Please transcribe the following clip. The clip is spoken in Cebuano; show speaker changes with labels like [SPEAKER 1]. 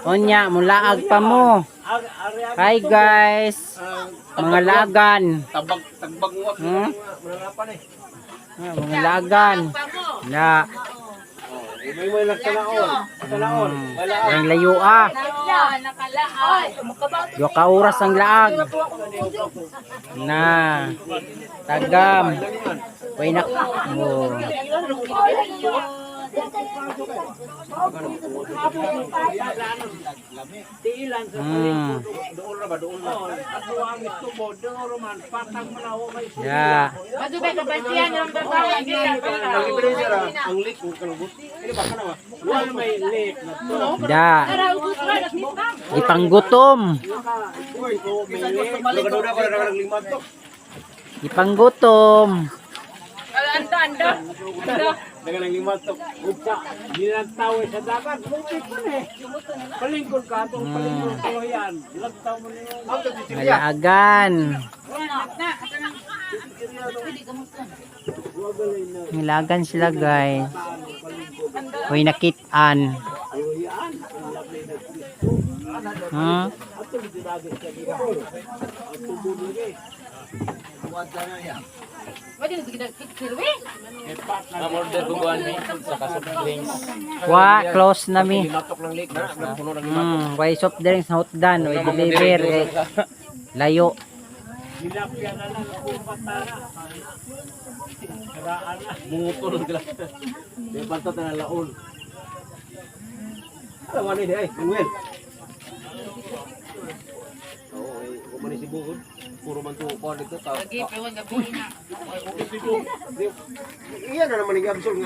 [SPEAKER 1] Unya, mulaag pa mo. Hi guys. Mga lagan.
[SPEAKER 2] Tabag tagbag mo.
[SPEAKER 1] Hmm? Ah, mga lagan. Na.
[SPEAKER 2] May may lang tanaon. Tanaon.
[SPEAKER 1] Ang layo ah. Duha ka oras ang laag. Na. Tagam. Way na. Oh.
[SPEAKER 3] Tiilan sa
[SPEAKER 2] Doon ra ba, doon ra.
[SPEAKER 3] At ang tubod, doon man patang man ako kay
[SPEAKER 1] Ya.
[SPEAKER 2] Ang lik ko kalubot. Ini ba kana ba?
[SPEAKER 3] Wala may lake na to.
[SPEAKER 1] Da. Ipanggutom.
[SPEAKER 2] Uy, nagaduda ko na ng lima to.
[SPEAKER 1] Ipanggutom.
[SPEAKER 2] Daga ng lima to.
[SPEAKER 3] Upa, nilantaw sa dagat, bukit man eh. Palingkod ka, itong palingkod ko yan. Lantaw mo na yun.
[SPEAKER 1] Malaagan. Nilagan sila guys. Hoy, nakitaan.
[SPEAKER 4] Order ko kuan mi sa soft drinks.
[SPEAKER 1] Wa close na mi.
[SPEAKER 2] Lima tok ng lake na, puno ng lima.
[SPEAKER 1] Way soft drinks na hotdan, way deliver eh. Layo.
[SPEAKER 3] Nilapya na lang, kupat na na. Karaan na.
[SPEAKER 2] Mungutol sila. Di banta ta na laon. Alam mo ni ay, Manuel. Oo, ay, kung man si Buhod, puro man to kuan dito ta. Iyan na naman yung absol nga.